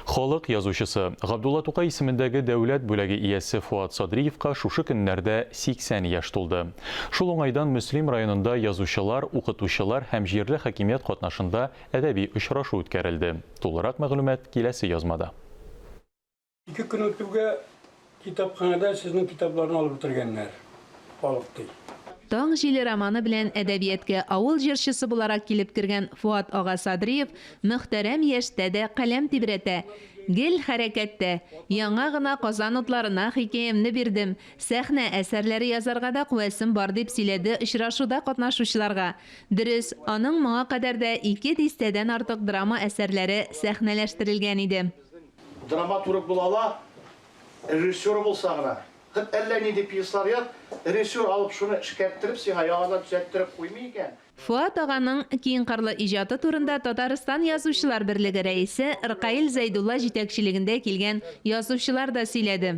Халык язучысы, Габдулла Тукай исемендәге дәүләт бүләге иясе Фоат Садриевка шушы көннәрдә 80 яшь тулды. Шул уңайдан Мөслим районында язучылар, укытучылар һәм җирле хакимият катнашында әдәби очрашу үткәрелде. Тулырак мәгълүмат киләсе язмада. Ике көн үтүгә китапханәдә сезнең китапларны алып бетергәннәр, халык, ди. Таң җиле романы белән әдәбияткә авыл җырчысы буларак килеп кергән Фоат ага Садриев мөхтәрәм яшьтә дә каләм тибрәтә. Гел хәрәкәттә. Яңа гына Казан утларына хикәямне бирдем. Сәхнә әсәрләре язарга да куәсем бар, дип сөйләде очрашуда катнашучыларга. Дөрес, аның моңа кадәр дә ике дистәдән артык драма әсәрләре сәхнәләштерелгән иде. Драматург була ала, режиссер булса гына. Хет әллә нинди пьесалар яз, режиссер алып шуны эшкәрттереп сиңа яңадан төзәттереп куймый икән. Фоат аганың киңкырлы иҗаты турында Татарстан Язучылар берлеге рәисе Ркаил Зәйдулла җитәкчелегендә килгән язучылар да сөйләде.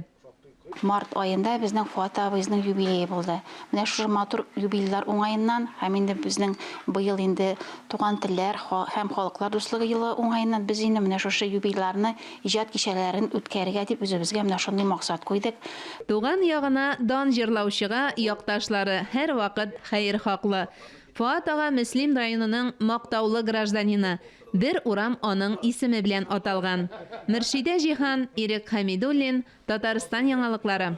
Март аенда безнең Фоат абыйзның юбилее булды. Менә шушы матур юбилейлар уңаеннан һәм инде безнең быел инде Туган телләр һәм халыклар дуслыгы елы уңаеннан без инде менә шушы юбилейларны, иҗат кичәләрен үткәрергә дип үзебезгә менә шундый максат куйдык. Туган ягына дан җырлаучыга якташлары һәрвакыт хәерхаклы. Фоат ага Мөслим районының мактаулы гражданины, бер урам аның исеме белән аталган. Мөршидә Җиһан, Ирек Хәмидуллин, Татарстан яңалыклары.